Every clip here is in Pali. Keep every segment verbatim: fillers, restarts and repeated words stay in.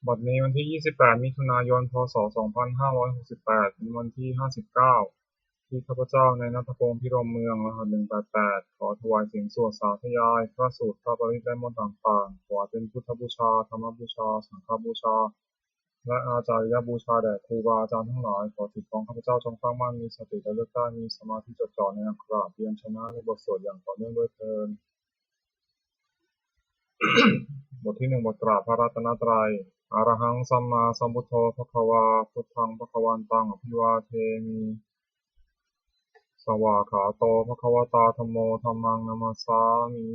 บัดนี้วันที่ ยี่สิบแปด มิถุนายน พ.ศ. สองพันห้าร้อยหกสิบแปด เป็นวันที่ ห้าสิบเก้า ที่ข้าพเจ้า นายณัฐพงษ์ พิรมเมือง รหัส หนึ่งแปดแปด ขอถวายเสียงสวดสาธยาย พระสูตร พระปริตร และมนต์ต่างๆ ถวายเป็นพุทธบูชา ธรรมบูชา สังฆบูชา และอาจาริยบูชาแด่ครูบาอาจารย์ทั้งหลาย ขอจิตของข้าพเจ้าจงตั้งมั่น มีสติระลึกได้ มีสมาธิจดจ่อในอักขระพยัญชนะ ในบทสวดอย่างต่อเนื่องด้วยเทอญ บทที่หนึ่ง บทกราบพระรัตนตรัย Arahaṃ sammāsambuddho bhagavā, buddhaṃ bhagavantaṃ abhivādemi. Svākkhāto bhagavatā dhammo, dhammaṃ namassāmi.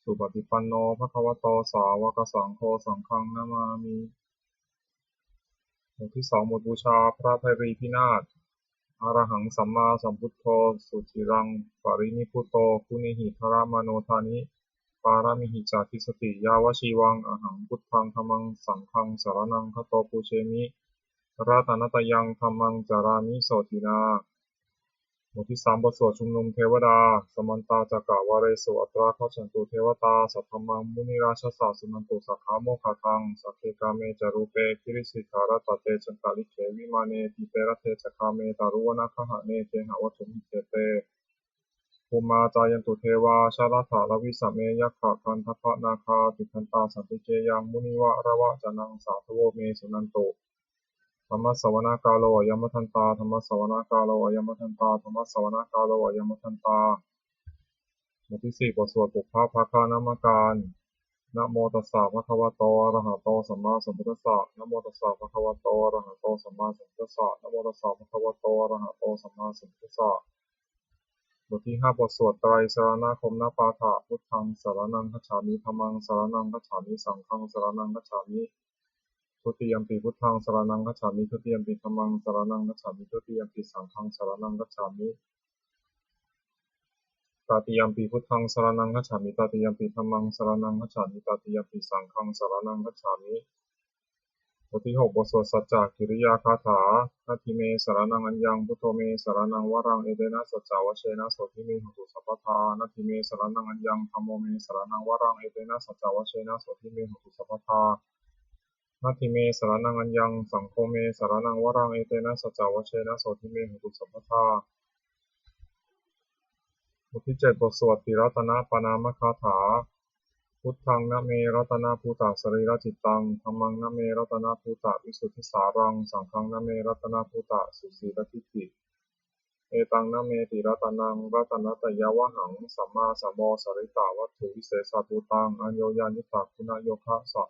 Supaṭipanno bhagavato sāvakasaṅgho, saṅghaṃ namāmi. บทที่สอง บทบูชาพระไพรีพินาศ Arahaṃ sammāsambuddho suciraṃ parinibbuto, guṇehi daramāno dāni pāramīhi ca dissati, yāvajīvaṃ ahaṃ buddhaṃ dhammaṃ saṅghaṃ saraṇaṃ gato, pūjemi ratanattayaṃ, dhammaṃ carāmi sotthinā. บทที่สาม บทสวดชุมนุมเทวดา Samantā cakkavāḷesu atrāgacchantu devatā, saddhammaṃ munirājassa suṇantu saggamokkhadaṃ. Sagge kāme ca rūpe girisikharataṭe cantalikkhe vimāne, dīpe raṭṭhe ca gāme taruvanagahane gehavatthumhi khette, bhummā cāyantu devā jalathalavisame yakkhagandhabbanāgā, tiṭṭhantā santike yaṃ munivaravacanaṃ sādhavo me suṇantu. Dhammassavanakālo ayam bhadantā, dhammassavanakālo ayam bhadantā, dhammassavanakālo ayam bhadantā. บทที่สี่ บทสวดปุพพภาคานมการ Namo tassa bhagavato arahato sammāsambuddhassa. Namo tassa bhagavato arahato sammāsambuddhassa. Namo tassa bhagavato arahato sammāsambuddhassa. บทที่ห้า บทสวดไตรสรณคมนปาฐะ Buddhaṃ saraṇaṃ gacchāmi, dhammaṃ saraṇaṃ gacchāmi, saṅghaṃ saraṇaṃ gacchāmi. Dutiyampi buddhaṃ saraṇaṃ gacchāmi, dutiyampi dhammaṃ saraṇaṃ gacchāmi, dutiyampi saṅghaṃ saraṇaṃ gacchāmi. Tatiyampi buddhaṃ saraṇaṃ gacchāmi, tatiyampi dhammaṃ saraṇaṃ gacchāmi, tatiyampi saṅghaṃ saraṇaṃ gacchāmi. บทที่หก บทสวดสัจจกิริยาคาถา Natthi me saraṇaṃ aññaṃ, buddho me saraṇaṃ varaṃ, etena saccavajjena sotthi me hotu sabbadā. Natthi me saraṇaṃ aññaṃ, dhammo me saraṇaṃ varaṃ, etena saccavajjena sotthi me hotu sabbadā. Natthi me saraṇaṃ aññaṃ, saṅgho me saraṇaṃ varaṃ, etena saccavajjena sotthi me hotu sabbadā. บทที่เจ็ด บทสวดติรัตนปณามคาถา Buddhaṃ name ratanabhūtasarīracittaṃ, dhammaṃ name ratanabhūtavisuddhisāraṃ, saṅghaṃ name ratanabhūtasusīladiṭṭhi. Etaṃ name tiratanaṃ ratanattayavhaṃ, sammāsamosarittavatthuvisesabhūtaṃ, aññoññaññatiguṇayogassa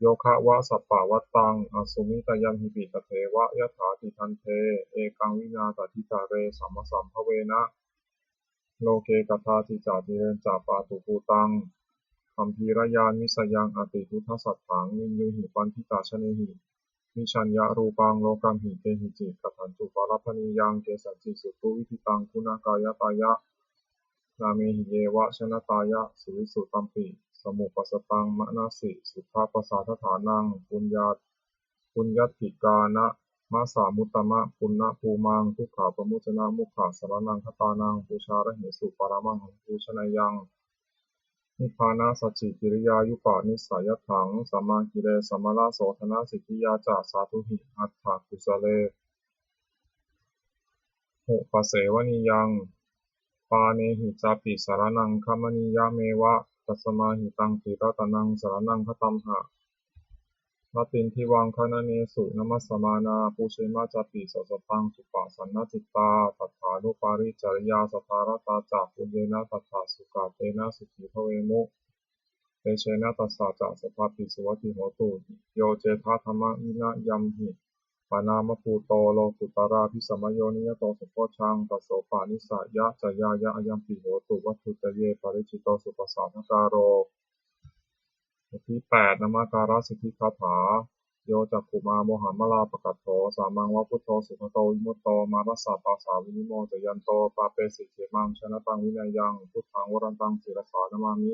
yogavassappavattaṃ, asmiṃ tayamhipi tatheva yathāti. Daṇḍe ekaṃ vinā taditare, samasambhavena loke kadāci ca tireñca pātubhūtaṃ, gambhīrañāṇavisayaṃ atiduṭṭhasatthaṃ, viññūhi paṇḍitajjhanehi, vijjāya rūpaṃ lokamhi kehici. Kattañcu pāpabhāvena kesañci sutvā, viṭṭhitaṃ guṇākāyatāya, nāmehi yeva janataya suvisu, tampi samuppasattaṃ manasi suddhapasādaṭṭhānaṃ, puññat puññatthikānamāsāmuttamapuññabhūmaṃ, dukkhapamuccanamogakāyasaraṇaṃ gatānaṃ, pūjārahesu paramaṃ pūjanīyaṃ, nibbānasacchikiriyāyupanissayatthaṃ, sammākilesamalasodhanasiddhiyā ca, sādhuhi atthakusalena upasevanīyaṃ, pāṇehi cāpi saraṇaṃ gamanīyameva, tasmā hi taṃ tiratanaṃ saraṇaṃ gatamha. Natindhivaṃ gaṇanesu namassāma, pūjema cāpi sāvakaṃ, suppasannacittā tathānuparisiriyā, saddhāradā ca puññena tathā sukatena sukhī bhavemu. Tejena tassa ca sabbāpi suvatthi hotu. Yo cettha dhammavinayaṃ hi panāmabhūto, lokuttaradhisamayoniyato sabbojjhaṃ, tassopānasayacayāya, ayampi hotu vatthuttaye paricito suppasaddakāro. บทที่แปด นามการสิทธิคาถา Yo cakkhumā mohamalāpakaṭṭho, sāmaṃ va buddho sugato vimutto, mārassa pāsā vinimocayanto, pāpesi khemaṃ janataṃ vinayaṃ, buddhaṃ varantaṃ sirasā namāmi,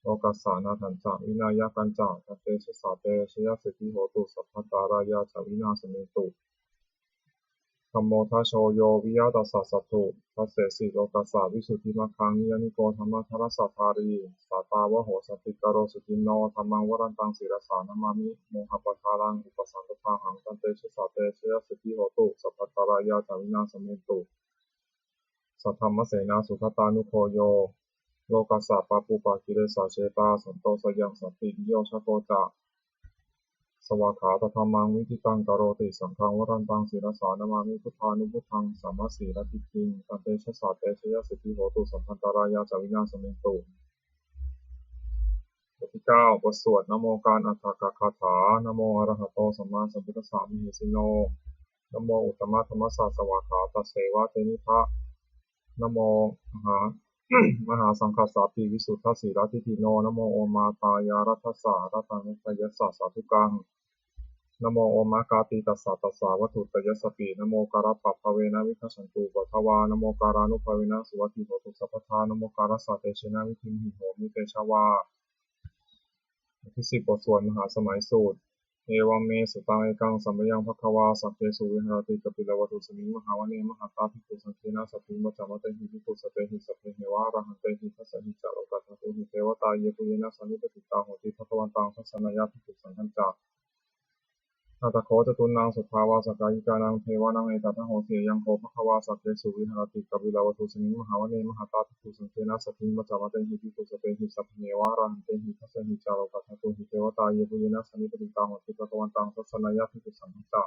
lokassa nāthañca vināyakañca, taṃ tejasā te jayasiddhi hotu, sabbaṃ antarāyā ca vināsamentu. Dhammo dhajo yo viya tassa satthu, dassesi lokassa visuddhimaggaṃ, niyyāniko dhammadharassa dhārī, sātāvaho santikaro suciṇṇo, dhammaṃ varantaṃ sirasā namāmi, mohappadālaṃ upasampādāhaṃ, tantejasā te jayasiddhi hotu, sabbantarāyā ca vināsamentu. Saddhammasenā sugatānugo yo, lokassa pāpūpakilesajetā, santo sayaṃ santiniyojako ca, svākkhātadhammaṃ viditaṃ karoti, saṅghaṃ varantaṃ sirasā namāmi, buddhānubuddhaṃ samasīladiṭṭhiṃ, tantejasā te jayasiddhi hotu, sabbantarāyā ca vināsamentu. บทที่เก้า บทสวดนะโมการอัฏฐกถา Namo arahato sammāsambuddhassa mahesino, namo uttamadhammassa svākkhātasseva tenidha, namo mahā mahāsaṅghassāpi visuddhasīladiṭṭhino, namo omātyāraddhassa ratanattayassa sādhukaṃ, namo omakātītassa tassa vatthuttayassapi, namokārappabhāvena vigacchantu upaddavā, namokārānubhāvena suvatthi hotu sabbadā, namokārassa tejena vidhimhi homi tejavā. บทที่สิบ บทสวดมหาสมัยสูตร Evaṃ me sutaṃ. Ekaṃ samayaṃ bhagavā sakkesu viharati kapilavatthusmiṃ mahāvane mahatā bhikkhusaṅghena saddhiṃ pañcamattehi bhikkhusatehi sabbeheva arahantehi. Dasahi ca lokadhātūhi devatā yebhuyyena sannipatitā honti bhagavantaṃ dassanāya bhikkhusaṅghañca. Atha kho catunnaṃ suddhāvāsakāyikānaṃ devānaṃ etadahosi: Ayaṃ kho bhagavā sakkesu viharati kapilavatthusmiṃ mahāvane mahatā bhikkhusaṅghena saddhiṃ pañcamattehi bhikkhusatehi sabbeheva arahantehi. Dasahi ca lokadhātūhi devatā yebhuyyena sannipatitā honti bhagavantaṃ dassanāya bhikkhusaṅghañca.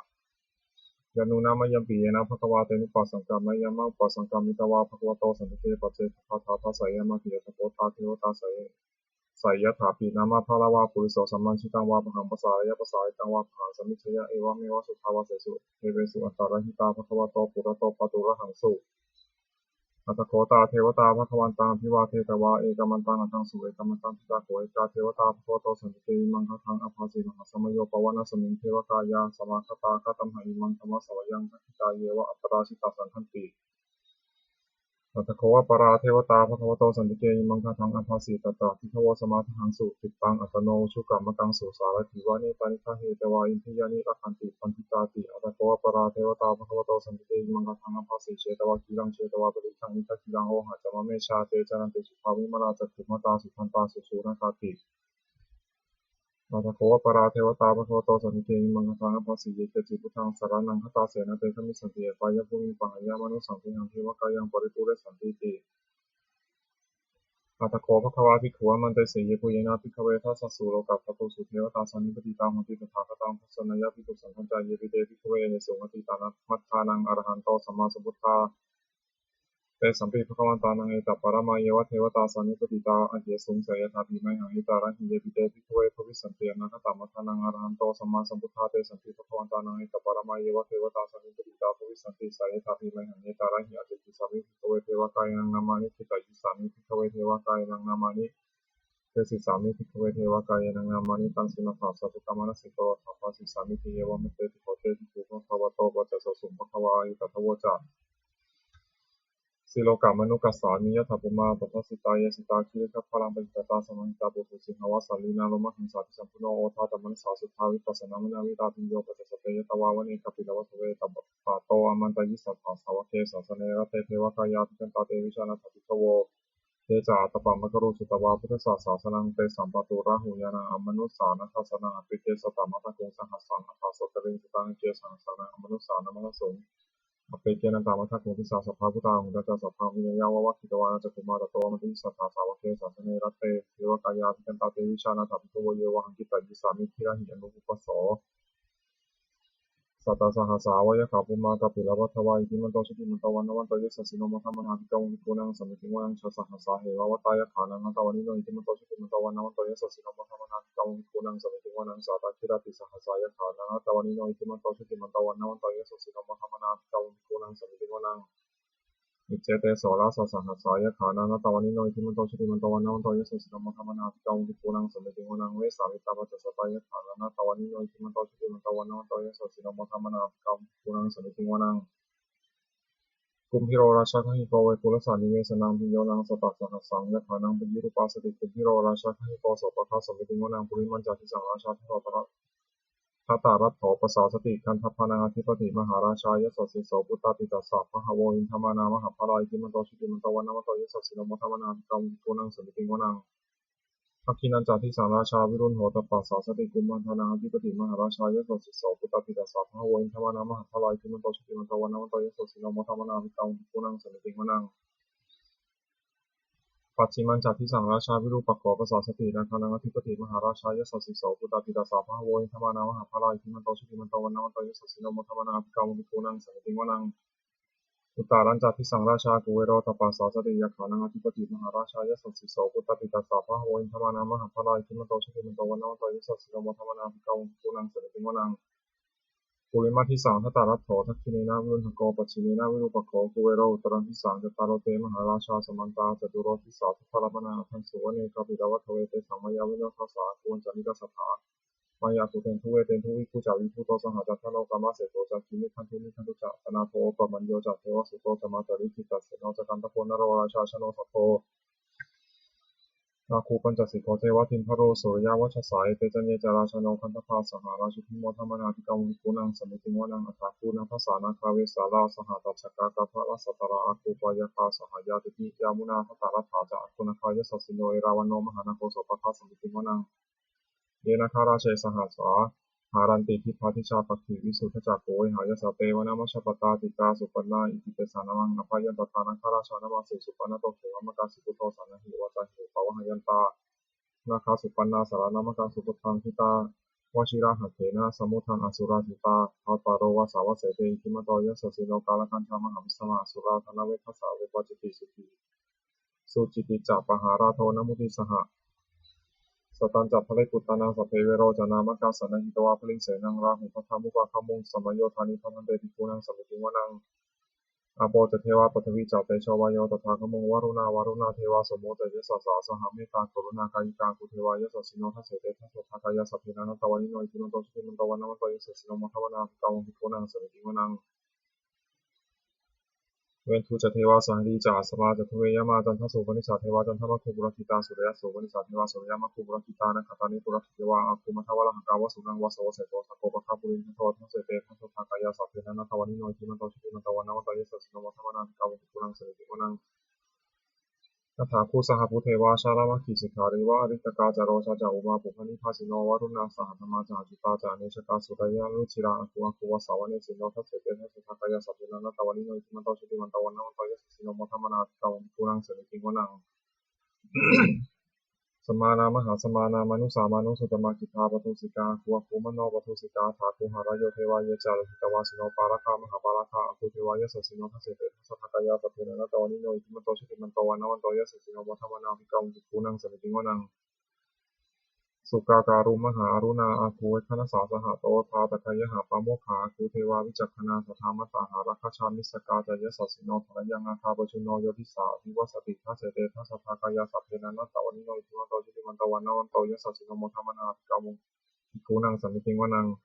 Yannūna mayampi yena bhagavā tenupasaṅkameyyāma, upasaṅkamitvā bhagavato santike paccekagāthābhāseyyāmāti. Atha kho tā devatā seyyathāpi nāma balavā puriso sammiñjitaṃ vā bāhaṃ pasāreyya, pasāritaṃ vā bāhaṃ sammiñjeyya, evameva suddhāvāsesu devesu antarahitā bhagavato purato pāturahaṃsu. Atha kho tā devatā bhagavantaṃ abhivādetvā ekamantaṃ aṭṭhaṃsu. Ekamantaṃ ṭhitā kho ekā devatā bhagavato santike imaṃ gāthaṃ abhāsi: Mahāsamayo pavanasmiṃ, devakāyā samāgatā; āgatamha imaṃ dhammasamayaṃ, dakkhitāyeva aparājitasaṅghanti. Atha kho aparā devatā bhagavato santike imaṃ gāthaṃ abhāsi: Tatra bhikkhavo samādahaṃsu, cittaṃ attano ujukamakaṃsu; sārathīva nettāni gahetvā, indriyāni rakkhanti paṇḍitāti. Atha kho aparā devatā bhagavato santike imaṃ gāthaṃ abhāsi: Chetvā khīlaṃ chetvā palighaṃ, indakhīlaṃ ohaccamanejā; te caranti suddhā vimalā, cakkhumatā sudantā susunāgāti. Atha kho aparā devatā bhagavato santike imaṃ gāthaṃ abhāsi: Ye keci buddhaṃ saraṇaṃ gatāse, na te gamissanti apāyabhūmiṃ; pahāya mānusaṃ dehaṃ, devakāyaṃ paripūressantīti. Atha kho bhagavā bhikkhū āmantesi: Yebhuyyena bhikkhave dasasu lokadhātūsu devatā sannipatitā honti tathāgataṃ dassanāya bhikkhusaṅghañca. Yepi te bhikkhave ahesuṃ atītamaddhānaṃ arahanto sammāsambuddhā, tesampi bhagavantānaṃ etaparamāyeva devatā sannipatitā ahesuṃ, seyyathāpi mayhaṃ etarahi. Yepi te bhikkhave bhavissanti anāgatamaddhānaṃ arahanto sammāsambuddhā, tesampi bhagavantānaṃ etaparamāyeva devatā sannipatitā bhavissanti, seyyathāpi mayhaṃ etarahi. Ācikkhissāmi bhikkhave devakāyānaṃ nāmāni, kittayissāmi bhikkhave devakāyānaṃ nāmāni, desissāmi bhikkhave devakāyānaṃ nāmāni. Taṃ suṇātha sādhukaṃ manasikarotha bhāsissāmīti. Evaṃ bhanteti kho te bhikkhū bhagavato paccassosuṃ. Bhagavā etadavoca: Silokamanukassāmi, yattha bhummā tadassitā; ye sitā girigabbharaṃ, pahitattā samāhitā. Puthū sīhāva sallīnā, lomahaṃsābhisambhuno; odātamanasā suddhā, vippasannamanāvilā. Bhiyyo pañcasate ñatvā, vane kāpilavatthave; tato āmantayi satthā, sāvake sāsane rate. Devakāyā abhikkantā, te vijānātha bhikkhavo; te ca ātappamakaruṃ, sutvā buddhassa sāsanaṃ. Tesampāturahu ñāṇaṃ, amanussāna dassanaṃ; appeke satamaddakkhuṃ, sahassaṃ atha sattariṃ. Sataṃ eke sahassānaṃ, amanussānamaddasuṃ; appekenantamaddakkhuṃ, disā sabbā phuṭā ahuṃ. Tañca sabbaṃ abhiññāya, vavakkhitvāna cakkhumā; tato āmantayi satthā, sāvake sāsane rate. Devakāyā abhikkantā, te vijānātha bhikkhavo; ye vohaṃ kittayissāmi, girāhi anupubbaso. Sattasahassā va yakkhā, bhummā kāpilavatthavā; iddhimanto jutimanto, vaṇṇavanto yasassino; modamānā abhikkāmuṃ, bhikkhūnaṃ samitiṃ vanaṃ. Chasahassā hemavatā, yakkhā nānattavaṇṇino; iddhimanto jutimanto, vaṇṇavanto yasassino; modamānā abhikkāmuṃ, bhikkhūnaṃ samitiṃ vanaṃ. Sātāgirā tisahassā, yakkhā nānattavaṇṇino; iddhimanto jutimanto, vaṇṇavanto yasassino; modamānā abhikkāmuṃ, bhikkhūnaṃ samitiṃ vanaṃ. Iccete soḷasasahassā, yakkhā nānattavaṇṇino; iddhimanto jutimanto, vaṇṇavanto yasassino; modamānā abhikkāmuṃ, bhikkhūnaṃ samitiṃ vanaṃ. Vessāmittā pañcasatā, yakkhā nānattavaṇṇino; iddhimanto jutimanto, vaṇṇavanto yasassino; modamānā abhikkāmuṃ, bhikkhūnaṃ samitiṃ vanaṃ. Kumbhīro rājagahiko, vepullassa nivesanaṃ; bhiyyo naṃ satasahassaṃ, yakkhānaṃ payirupāsati; kumbhīro rājagahiko, sopāga samitiṃ vanaṃ. Purimañca disaṃ rājā, dhataraṭṭho Dhataraṭṭho pasāsati, Gandhabbānaṃ ādhipati, mahārājā yasassi so. Puttāpi tassa bahavo, Indanāmā mahabbalā, iddhimanto jutimanto, vaṇṇavanto yasassino, modamānā abhikkāmuṃ, bhikkhūnaṃ samitiṃ vanaṃ. Dakkhiṇañca disaṃ rājā, virūḷho tappasāsati, Kumbhaṇḍānaṃ ādhipati, mahārājā yasassi so. Puttāpi tassa bahavo, Indanāmā mahabbalā, iddhimanto jutimanto, vaṇṇavanto yasassino, modamānā abhikkāmuṃ, bhikkhūnaṃ samitiṃ vanaṃ. Pacchimañca disaṃ rājā, Virūpakkho pasāsati, Nāgānaṃ ādhipati, mahārājā yasassi so. Puttāpi tassa bahavo, Indanāmā mahabbalā, iddhimanto jutimanto, vaṇṇavanto yasassino, modamānā abhikkāmuṃ, bhikkhūnaṃ samitiṃ vanaṃ. Uttarañca disaṃ rājā, Kuvero tappasāsati, Yakkhānaṃ ādhipati, mahārājā yasassi so. Puttāpi tassa bahavo, Indanāmā mahabbalā, iddhimanto jutimanto, vaṇṇavanto yasassino, modamānā abhikkāmuṃ, bhikkhūnaṃ samitiṃ vanaṃ. Purimaṃ disaṃ Dhataraṭṭho, dakkhiṇena Virūḷhako, pacchimena Virūpakkho, Kuvero uttaraṃ disaṃ. Cattāro te mahārājā, samantā caturo disā, Daddallamānā aṭṭhaṃsu, vane Kāpilavatthave. Tesaṃ māyāvino dāsā, āgū vañcanikā saṭhā, Māyā kuṭeṇḍu veṭeṇḍu viṭū ca, Viṭuṭo saha Candano, Kāmaseṭṭho ca Kinnughaṇḍu nighaṇḍu ca, Panādo opamañño ca devasūto ca, Mātali cittaseno ca Gandhabbo, Naḷorājā Janosabho, Āgū Pañcasikho ceva, Timbarū Suriyavacchasā. Ete caññe ca rājāno, Gandhabbā saha rājubhi, Modamānā abhikkāmuṃ, bhikkhūnaṃ samitiṃ vanaṃ. Athāgū nābhasā nāgā, Vesālā saha Tacchakā, Kambalassatarā āgū, Pāyāgā saha ñātibhi, Yāmunā Dhataraṭṭhā ca, āgū nāgā yasassino, Erāvaṇo mahānāgo, Sopāga samitiṃ vanaṃ. Ye nāgarāje sahasā haranti, Dibbā dijā pakkhi visuddhacakkhū, Vehāyasā te vanamajjhapattā, Citrā supaṇṇā iti tesa nāmaṃ. Abhayantadā nāgarājānamāsi, Supaṇṇato khemamakāsi buddho, Saṇhāhi vācāhi upavhayantā, Nāgā supaṇṇā saraṇamakaṃsu buddhaṃ. Jitā vajirahatthena, samuddaṃ asurā sitā, Bhātaro vāsavassete, iddhimanto yasassino. Kālakañjā mahābhismā, asurā dānaveghasā, Vepacitti sucitti ca Pahārādo namucī saha. Satañca baliputtānaṃ, sabbe verocanāmakā, Sannayhitvā baliṃ senaṃ, Rāhubhaddamupāgamuṃ, Samayodāni bhaddante, bhikkhūnaṃ samitiṃ vanaṃ. Āpo ca devā paṭhavī ca, Tejo vāyo tadāgamuṃ, Varuṇā vāruṇā devā, Somo ca yasasā saha. Mettākaruṇākāyikā, āgū devā yasassino, Dasete dasadhā kāyā, sabbe nānattavaṇṇino, Iddhimanto jutimanto, vaṇṇavanto yasassino, Modamānā abhikkāmuṃ, bhikkhūnaṃ samitiṃ vanaṃ. Veṇḍū ca devā sahalī ca, Asamā ca duve yamā, Candassūpanisā devā, Candamāgū purakkhitā, Suriyassūpanisā devā, Suriyamāgū purakkhitā. Nakkhattāni purakkhitvā, āgū mandavalāhakā, Vasūnaṃ vāsavassete, Sakkopāga purindado. Dasete dasadhā kāyā, sabbe nānattavaṇṇino, Iddhimanto jutimanto, vaṇṇavanto yasassino, Modamānā abhikkāmuṃ, bhikkhūnaṃ samitiṃ vanaṃ. Athāgū sahabhū devā, Jalamaggisikhāriva, Ariṭṭhakā ca Rojā ca, Ummāpupphanibhāsino. Varuṇā sahadhammā ca, Accutā ca Anejakā, Sūleyyarucirā āgū, Āgū vāsavanesino. Dasete dasadhā kāyā, sabbe nānattavaṇṇino, Iddhimanto jutimanto, vaṇṇavanto yasassino, Modamānā abhikkāmuṃ, bhikkhūnaṃ samitiṃ vanaṃ. Samānā mahāsamānā, Mānusā mānusuttamā. Khiḍḍāpadosikā āgū, Āgū manopadosikā. Athāgū harayo devā, Ye ca lohitavāsino, Pāragā mahāpāragā, Āgū devā yasassino. Dasete dasadhā kāyā, sabbe nānattavaṇṇino, Iddhimanto jutimanto, vaṇṇavanto yasassino, Modamānā abhikkāmuṃ, bhikkhūnaṃ samitiṃ vanaṃ. Sukkā karumhā aruṇā, Āgū veghanasā saha. Odātagayhā pāmokkhā, Āgū devā vicakkhaṇā. Sadāmattā hāragajā, Missakā ca yasassino. Thanayaṃ āga pajjunno, Yo disā abhivassati. Dasete dasadhā kāyā, sabbe nānattavaṇṇino, Iddhimanto jutimanto, vaṇṇavanto yasassino, Modamānā abhikkāmuṃ, bhikkhūnaṃ samitiṃ vanaṃ.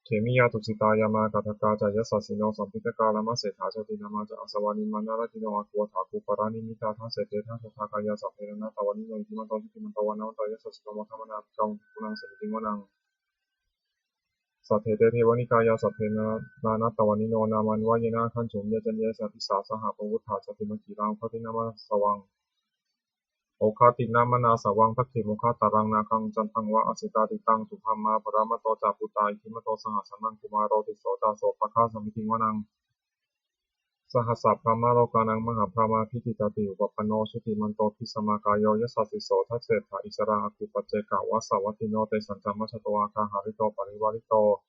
Khemiyā tusitā yāmā, Kaṭṭhakā ca yasassino. Lambitakā lāmaseṭṭhā, Jotināmā ca āsavā. Nimmānaratino āgū, Athāgū paranimmitā. Dasete dasadhā kāyā, sabbe nānattavaṇṇino, Iddhimanto jutimanto, vaṇṇavanto yasassino, Modamānā abhikkāmuṃ, bhikkhūnaṃ samitiṃ vanaṃ. Saṭṭhete devanikāyā, sabbe nānattavaṇṇino. Nāmanvayena āgañchuṃ, Ye caññe sadisā saha. Pavutthajātimakkhīlaṃ, Oghatiṇṇamanāsavaṃ. Oghatiṇṇamanāsavaṃ, Dakkhemoghataraṃ nāgaṃ. Candaṃva asitātitaṃ, Subrahmā paramatto ca. Puttā iddhimato saha, Sanaṅkumāro tisso ca. Sopāga samitiṃ vanaṃ. Sahassabrahmalokānaṃ, Mahābrahmābhitiṭṭhati. Upapanno jutimanto, Bhismākāyo yasassi so. Dasettha issarā āgū, Paccekavasavattino. Tesañca majjhato āga, Hārito parivārito.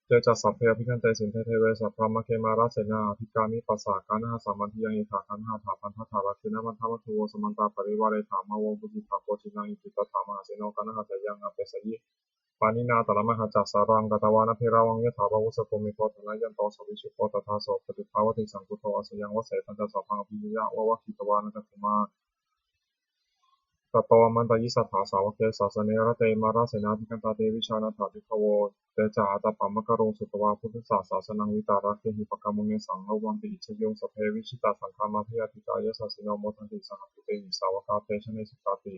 Te ca sabbe abhikkante, Sinde deve sabrahmake. Mārasenā abhikkāmi, Passa kaṇhassa mandiyaṃ. Etha gaṇhatha bandhatha, Rāgena bandhamatthu vo. Samantā parivāretha, Mā vo muñcittha koci naṃ. Iti tattha mahāseno, Kaṇhaseyyaṃ apesayi. Pāṇinā talamāhacca, Saraṃ katvāna bheravaṃ. Yathā pāvussako megho, Thanayanto savijjuko. Tadā so paccudāvatti, Saṅkuddho asayaṃvase. Tañca sabbaṃ abhiññāya, Vavakkhitvāna cakkhumā. Tato āmantayi satthā, Sāvake sāsane rate. Mārasenā abhikkantā, Te vijānātha bhikkhavo. Te ca ātappamakaruṃ, Sutvā buddhassa sāsanaṃ. Vītarāgehi pakkāmuṃ, Nesaṃ lomampi iñjayuṃ. Sabbe vijitasaṅgāmā, Bhayātītā yasassino. Modanti saha bhūtehi, Sāvakā te janesutāti.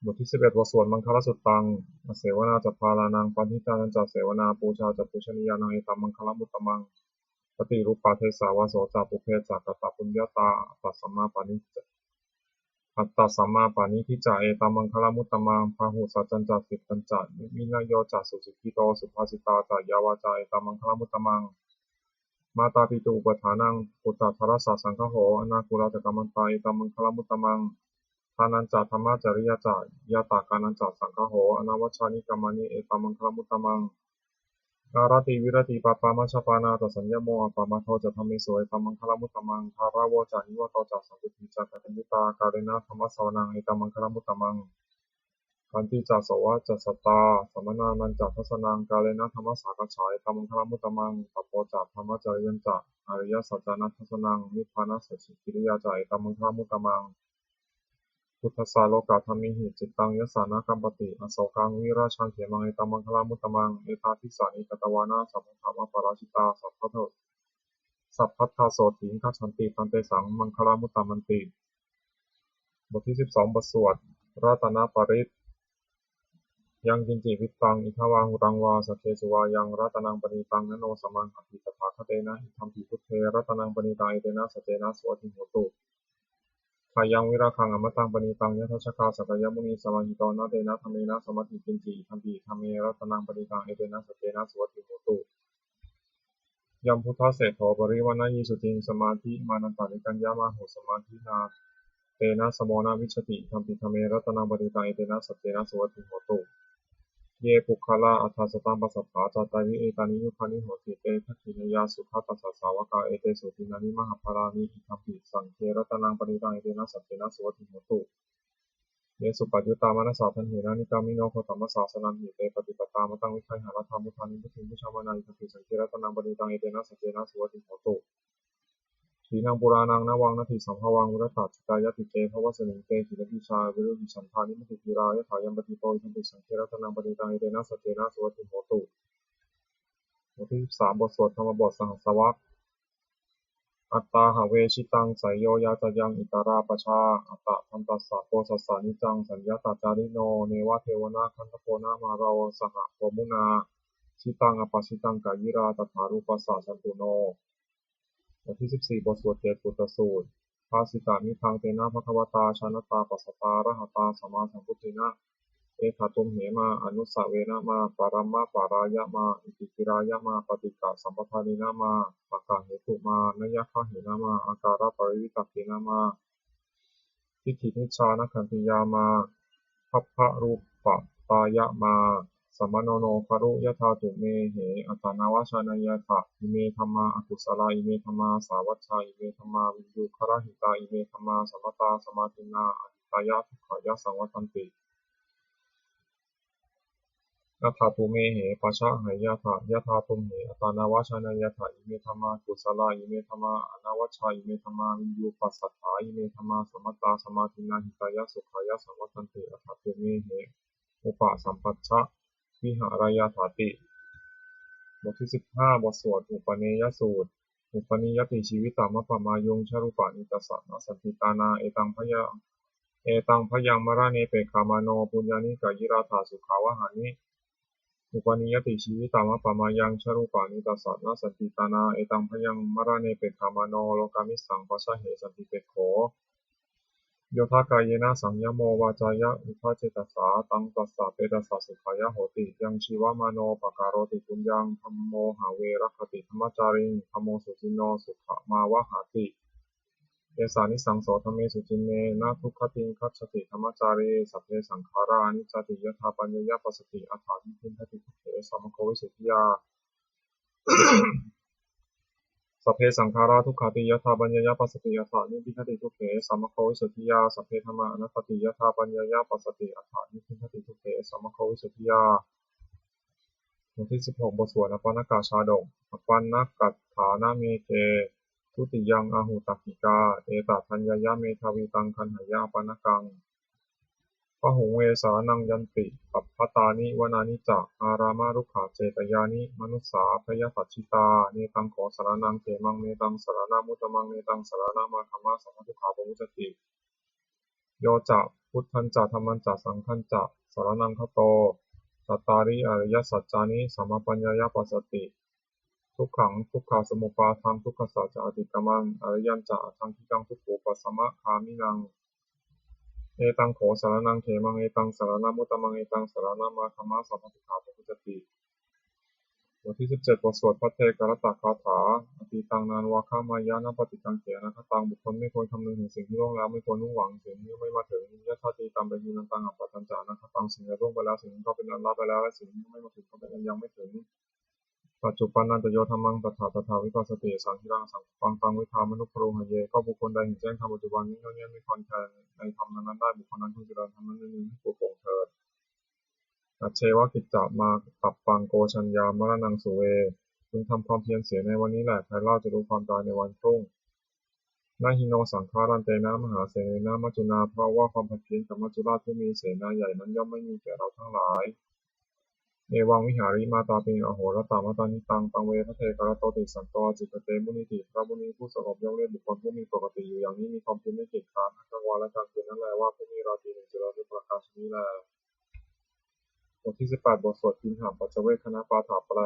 บทที่สิบเอ็ด บทสวดมังคลสุตตัง Asevanā ca bālānaṃ, paṇḍitānañca sevanā, pūjā ca pūjanīyānaṃ, etam maṅgalam uttamaṃ. Paṭirūpadesavāso ca, pubbe ca katapuññatā, attasammāpaṇidhi ca, attasammāpaṇidhi ca, etam maṅgalam uttamaṃ. Bāhusaccañca sippañca, vinayo ca susikkhito, subhāsitā ca yā vācā, etam maṅgalam uttamaṃ. Mātāpituupaṭṭhānaṃ, puttadārassa saṅgaho, anākulā ca kammantā, etam maṅgalam uttamaṃ. Dānañca dhammacariyā ca, ñātakānañca saṅgaho, anavajjāni kammāni, etam maṅgalam uttamaṃ. Āratī viratī pāpā, majjapānā ca saññamo, appamādo ca dhammesu, etam maṅgalam uttamaṃ. Gāravo ca nivāto ca, santuṭṭhī ca kataññutā, kālena dhammassavanaṃ, etam maṅgalam uttamaṃ. Khantī ca sovacassatā, samaṇānañca dassanaṃ, kālena dhammasākacchā, etam maṅgalam uttamaṃ. Tapo ca brahmacariyañca, ariyasaccāna dassanaṃ, nibbānasacchikiriyā ca, etam maṅgalam uttamaṃ. Phuṭṭhassa lokadhammehi, cittaṃ yassa na kampati, asokaṃ virajaṃ khemaṃ, etam maṅgalam uttamaṃ. Etādisāni katvāna, sabbatthamaparājitā, sabbattha-, sabbattha sotthiṃ gacchanti, tan tesaṃ maṅgalam uttamanti. บทที่สิบสอง บทสวดรัตนปริตร Yaṅkiñci vittaṃ idha vā huraṃ vā, saggesu vā yaṃ ratanaṃ paṇītaṃ, na no samaṃ atthi tathāgatena, idampi buddhe ratanaṃ paṇītaṃ, etena saccena suvatthi hotu. Khayaṃ virāgaṃ amataṃ paṇītaṃ, yadajjhagā sakyamunī samāhito, na tena dhammena samatthi kiñci, idampi dhamme ratanaṃ paṇītaṃ, etena saccena suvatthi hotu. Yambuddhaseṭṭho parivaṇṇayī suciṃ, samādhimānantarikaññamāhu, samādhinā tena samo na vijjati, idampi dhamme ratanaṃ paṇītaṃ, etena saccena suvatthi hotu. Ye puggalā aṭṭha sataṃ pasatthā, cattāri etāni yugāni honti, te dakkhiṇeyyā sugatassa sāvakā, etesu dinnāni mahapphalāni, idampi saṅghe ratanaṃ paṇītaṃ, etena saccena suvatthi hotu. Ye suppayuttā manasā daḷhena, nikkāmino gotamasāsanamhi, te pattipattā amataṃ vigayha, laddhā mudhā nibbutiṃ bhuñjamānā, idampi saṅghe ratanaṃ paṇītaṃ, etena saccena suvatthi hotu. Khīṇaṃ purāṇaṃ navaṃ natthi sambhavaṃ, purattha ṭhitā yācike bhavasmiṃ, te khīṇabījā avirūḷhichandā, nibbutiṃ dhīrā yathāyampadīpo, idampi saṅghe ratanaṃ paṇītaṃ, etena saccena suvatthi hotu. Bot thirteen บทสวดธรรมบทสหัสวรรค Atthāhave jitaṃ seyyo, yācāyaṃ itarā pajā, attadantassa posassa niccaṃ, saññatacārino, neva devā na gandhabbo na māro, saha brahmunā jitaṃ apajitaṃ, kāyirā tathārūpassa santuṇo. บทที่สิบสี่ บทสวดเกศปุตตสูตร Bhāsitamidaṃ tena bhagavatā jānatā passatā arahatā sammāsambuddhena, etha tumhe mā anusavena mā paramapārāya mā itikirāya mā paṭighasampadanena mā pakkahetu mā nayagahena mā akālaparivitakkena mā diṭṭhimicchānakkhattiyā mā bhabbarūpatāya mā samāno no khāru yathā tumhehi attanāvajaṃ nāyatha. Ime dhammā akusalā, ime dhammā sāvajjā, ime dhammā viññugarahitā, ime dhammā sammatā samādinnā ahitāya dukkhāya saṃvattanti. Yathā tumhehi pajānāyatha, yathā tumhehi attanāvajaṃ nāyatha. Ime dhammā kusalā, ime dhammā anavajjā, ime dhammā viññuppasatthā, ime dhammā sammatā samādinnā hitāya sukhāya saṃvattanti. Yathā tumhehi upasampajja vihārayathāti. บทที่สิบห้า บทสวดอุปเนยสูตร Upanīyati jīvitamattamāyuṃ, jarūpanītassa nassanti tāṇā, etaṃ bhayaṃ, etaṃ bhayaṃ maraṇe pekkhamāno, puññāni kāyirātha sukhāvahāni. Upanīyati jīvitamattamāyuṃ, jarūpanītassa nassanti tāṇā, etaṃ bhayaṃ maraṇe pekkhamāno, lokāmisaṃ pajāhe santi pekkho. Yodha kāyena saṃyamo, vācāya uda cetasā, taṃ tassa petassa sukhāya hoti. Yaṃ jīvamāno pakaroti puññaṃ, dhammo have rakkhati dhammacāriṃ, dhammo suciṇṇo sukhamāvahati. Esānisaṃso dhamme suciṇṇe, na dugatiṃ gacchati dhammacārī. Sabbe saṅkhārā aniccāti, yadā paññāya passati, atthāni bindati dukkhe, sammako visuddhiyā. Sabbe saṅkhārā dukkhāti, yadā paññāya passati, atthāni bindati dukkhe, sammako visuddhiyā. Sabbe dhammā anattāti, yadā paññāya passati, atthāni bindati dukkhe, sammako visuddhiyā. บทที่สิบหก บทสวดอปัณณกชาดก Apaṇṇakaṭṭhānameke dutiyaṃ ahutakkikā, etadaññāya medhāvī, taṃ gaṇhāya apaṇṇakaṃ. Bahuṃ ve saraṇaṃ yanti, sabbatāni vanāni ca, ārāmarukkhacetyāni, manussā bhayasajjitā. Netaṃ kho saraṇaṃ khemaṃ, netaṃ saraṇamuttamaṃ, netaṃ saraṇamāgamma, sabbadukkhā pamuccanti. Yo ca Buddhañca dhammañca saṅghañca saraṇaṃ gato, cattāri ariyasaccāni sammappaññāya passati, dukkhaṃ dukkhasamuppādaṃ dukkhassa ca atikkamaṃ, ariyañca aṭṭhaṅgikaṃ dukkhūpasamagāminaṃ. Etaṃ kho saraṇaṃ khemaṃ, etaṃ saraṇamuttamaṃ, etaṃ saraṇamadhammaṃ, sabbadukkhā pamuccati. บทที่สิบเจ็ด บทสวดภัทเทกรัตตคาถา Atītaṃ nānvāgameyya nappaṭikaṅkhe anāgataṃ. บุคคลไม่ควรคำนึงถึงสิ่งที่ล่วงแล้ว ไม่ควรมุ่งหวังสิ่งที่ยังไม่มาถึง Yadatītampahīnantaṃ appattañca anāgataṃ. สิ่งใดล่วงไปแล้ว สิ่งนั้นก็เป็นอันละไปแล้ว และสิ่งที่ยังไม่มาถึงก็เป็นอันยังไม่ถึง Paccuppannañca yo dhammaṃ tattha tattha vipassati, asaṃhīraṃ asaṅkuppaṃ taṃ viddhā manubrūhaye. ก็บุคคลใดเห็นแจ้งธรรมปัจจุบัน ไม่นวดเนียนไม่คลอนแคลนในธรรมนั้นๆได้ บุคคลนั้นพึงเจริญธรรมนั้นในนี้ให้ปวดโปร่งเถิด Ajjeva kiccamātappaṃ ko jaññā maraṇaṃ suve. พึงทำความเพียรเสียในวันนี้แหละ ใครเล่าจะรู้ความตายในวันพรุ่ง Na hi no saṅgarantena mahāsenena maccunā. เพราะว่าความผัดเพี้ยนกับมัจจุราชผู้มีเสนาใหญ่นั้นย่อมไม่มีแก่เราทั้งหลาย Evaṃ vihārimātāpiṃ ahorattamatanditaṃ, taṃ ve bhaddekarattoti santo ācikkhate munīti. พระมุนีผู้สงบย่อมเรียกบุคคลผู้มีปกติอยู่อย่างนี้ มีความเพียรไม่เกียจคร้านทั้งกลางวันและกลางคืนนั้นแลว่า ผู้มีราตรีหนึ่งเจริญด้วยประการฉะนี้แล บทที่สิบแปด บทสวดกินหปัจจเวกขณปาฐะ แปล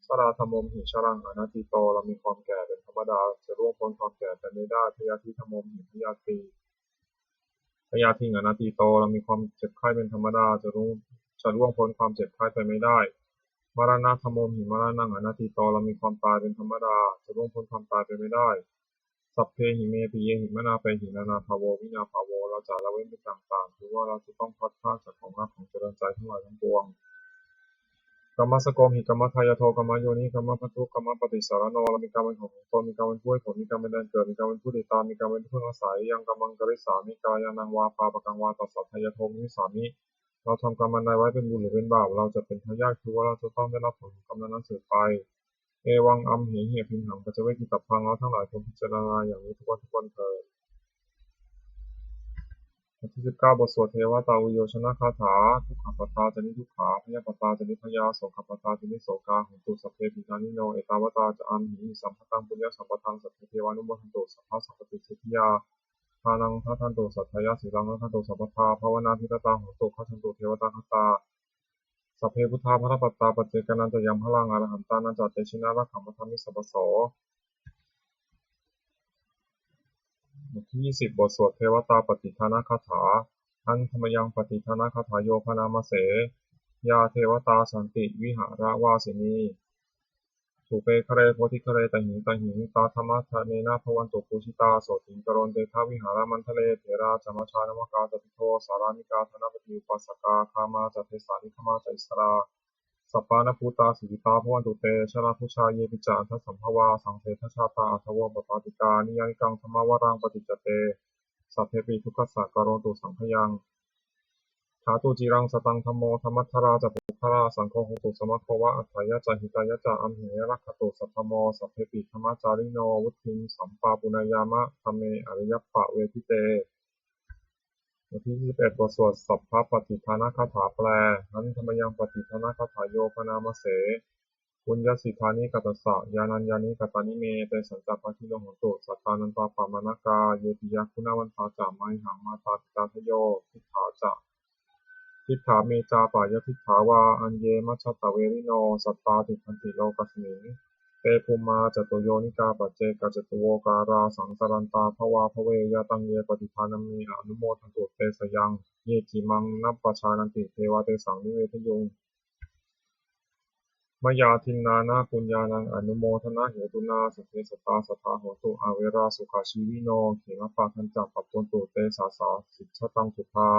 Jarādhammomhi jaraṃ anatīto. เรามีความแก่เป็นธรรมดา จะล่วงพ้นความแก่ไปไม่ได้ Byādhidhammomhi byādhi byādhiṃ anatīto. เรามีความเจ็บไข้เป็นธรรมดา จะรู้ จะล่วงพ้นความเจ็บไข้ไปไม่ได้ Maraṇadhammomhi maraṇaṃ anatīto. เรามีความตายเป็นธรรมดา จะล่วงพ้นความตายไปไม่ได้ Sabbehi me piyehi manāpehi nānābhāvo vinābhāvo. เราจะละเว้นเป็นต่างๆ คือว่าเราจะต้องพลัดพรากจากของรักของเจริญใจทั้งหลายทั้งปวง Kammassakomhi kammadāyādo kammayoni kammabandhu kammapaṭisaraṇo. เรามีกรรมเป็นของของตน มีกรรมเป็นผู้ให้ผล มีกรรมเป็นแดนเกิด มีกรรมเป็นผู้ติดตาม มีกรรมเป็นที่พึ่งอาศัย Yaṃ kammaṃ karissāmi kalyāṇaṃ vā pāpakaṃ vā tassa dāyādo bhavisāmi. เราทำกรรมอันใดไว้เป็นบุญหรือเป็นบาป เราจะเป็นทายาท คือว่าเราจะต้องได้รับผลของกรรมนั้นๆสืบไป Evaṃ amhehi abhiṇhaṃ paccavekkitabbaṃ. เราทั้งหลายควรพิจารณาอย่างนี้ทุกวันทุกวันเถิด บทที่สิบเก้า บทสวดเทวตาอุยโยชนคาถา Dukkhappattā ca niddukkhā bhayappattā ca nibbhayā sokappattā ca nissokā hontu sabbepi pāṇino. Ettāvatā ca amhehi sambhataṃ puññasampadaṃ sabbe devānumodantu sabbasampattisiddhiyā. Dānaṃ dadantu saddhāya sīlaṃ rakkhantu sabbadā bhāvanābhiratā hontu gacchantu devatāgatā. Sabbe buddhā balappattā paccekānañca yaṃ balaṃ arahantānañca tejena rakkhaṃ bandhāmi sabbaso. บทที่ยี่สิบ บทสวดเทวตาปัตติทานคาถา Handa mayaṃ pattidānagāthāyo bhaṇāma se. Yā devatā santi viharavāsinī, thūpe ghare bodhighare tahiṃ tahiṃ, tā dhammadānena bhavantu pūjitā, sotthiṃ karontedha vihāramaṇḍale. Therā ca majjhā navakā ca vijjo sārāmikā dānapatī upāsakā, gāmā ca desā nigamā ca issarā, sappāṇabhūtā sukhitā bhavantu te. Jalābujā yepi ca aṇḍasambhavā, saṃsedajātā athavopapātikā, niyyānikaṃ dhammavaraṃ paṭicca te, sabbepi dukkhassa karontu saṅkhayaṃ. Ṭhātu ciraṃ sataṃ dhammo, dhammaddharā ca puggalā, saṅgho hotu samaggo va, atthāya ca hitāya ca. Amhe rakkhatu saddhammo, sabbepi dhammacārino, vuḍḍhiṃ sampāpuṇeyyāma, dhamme ariyappavedite. บทที่ยี่สิบเอ็ด บทสวดสัพพปัตติทานคาถา แปล Handa mayaṃ pattidānagāthāyo bhaṇāma se. Puññassidāni katassa, yānaññāni katāni me, tesañca bhāgino hontu, sattānantapamāṇakā. Ye piyā guṇavantā ca, mayhaṃ mātā pitā dayo, diṭṭhā ca, diṭṭhā me cāpyadiṭṭhā vā, aññe majjhattā verino, sattā tiṭṭhanti lokasmiṃ. Te bhummā catuyonikā, paccekacatuvokārā, saṃsarantā bhavābhave. Yā taṃ ye pattidānaṃ me, anumodantu te sayaṃ. Ye cīmaṃ na pajānanti, devā tesaṃ nivedayuṃ. Mayā dinnāna puññānaṃ, anumodanahetunā, sabbe sattā sadā hontu, averā sukhajīvino. Khemappadañca pabbajantu, te sāsā sijjhataṃ sukhā.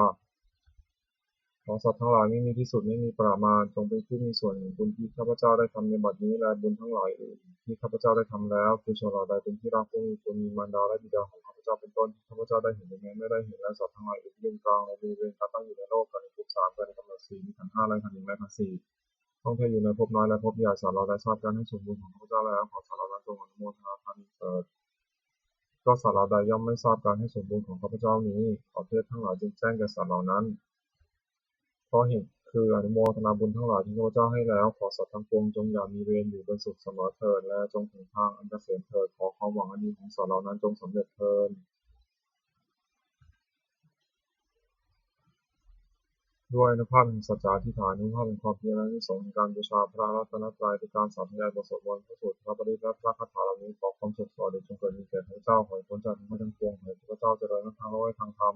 ขอสัตว์ทั้งหลายไม่มีที่สุด ไม่มีประมาณ จงเป็นผู้มีส่วนแห่งบุญที่ข้าพเจ้าได้ทำในบัดนี้ และบุญทั้งหลายอื่นที่ข้าพเจ้าได้ทำแล้ว คือชนเหล่าใดเป็นที่รัก ผู้มีบุญ มีมารดาและบิดาของข้าพเจ้าเป็นต้น ที่ข้าพเจ้าได้เห็นหรือแม้ไม่ได้เห็น และสัตว์ทั้งหลายอื่นที่เป็นกลาง ในบริเวณการตั้งอยู่ในโลก เกิดในภพสาม เกิดในกำเนิดสี่ มีขันธ์ห้า และขันธ์หนึ่ง และขันธ์สี่ ท่องเที่ยวอยู่ในภพน้อยและภพใหญ่ สัตว์เหล่าใดทราบการให้ส่วนบุญของข้าพเจ้าแล้ว ขอสัตว์เหล่านั้นจงอนุโมทนาทานนี้เถิด ก็สัตว์เหล่าใดย่อมไม่ทราบการให้ส่วนบุญของข้าพเจ้านี้ ขอเทพทั้งหลายจงแจ้งแก่สัตว์เหล่านั้น เพราะเหตุคืออนุโมทนาบุญทั้งหลายที่ข้าพเจ้าให้แล้ว ขอสัตว์ทั้งปวงจงอย่ามีเวร อยู่เป็นสุขเสมอเถิด และจงถึงทางอันเกษมเถิด ขอความหวังอันดีของสัตว์เหล่านั้นจงสำเร็จเทอญ ด้วยอานุภาพแห่งสัจจะอธิษฐาน อานุภาพแห่งความเพียร และอานิสงส์แห่งการบูชาพระรัตนตรัย ด้วยการสาธยายบทสวดมนต์ พระสูตร พระปริตร และพระคาถาเหล่านี้ ขอความสุขสวัสดีจงเกิดมีแก่ข้าพเจ้า ขอให้พ้นจากทุกข์ทั้งปวง ขอให้ข้าพเจ้าเจริญทั้งทางโลกและทางธรรม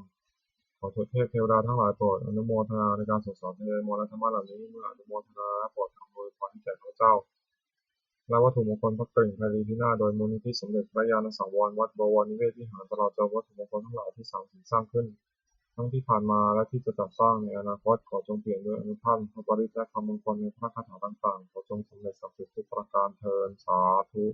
ขอเทพเทวดาทั้งหลายโปรดอนุโมทนาในการสวดสาธยายมนต์และธรรมะเหล่านี้ เมื่ออนุโมทนาแล้วโปรดอำนวยพรให้แก่ข้าพเจ้า และวัตถุมงคลพระกริ่งไพรีพินาศ โดยมูลนิธิสมเด็จพระญาณสังวรวัดบวรนิเวศวิหาร ตลอดจนวัตถุมงคลทั้งหลายที่สร้างสรรค์สร้างขึ้น ทั้งที่ผ่านมาและที่จะจัดสร้างในอนาคต ขอจงเปี่ยมด้วยอานุภาพพระปริตรและคำมงคลในพระคาถาต่างๆ ขอจงสำเร็จศักดิ์สิทธิ์ทุกประการเทอญ สาธุ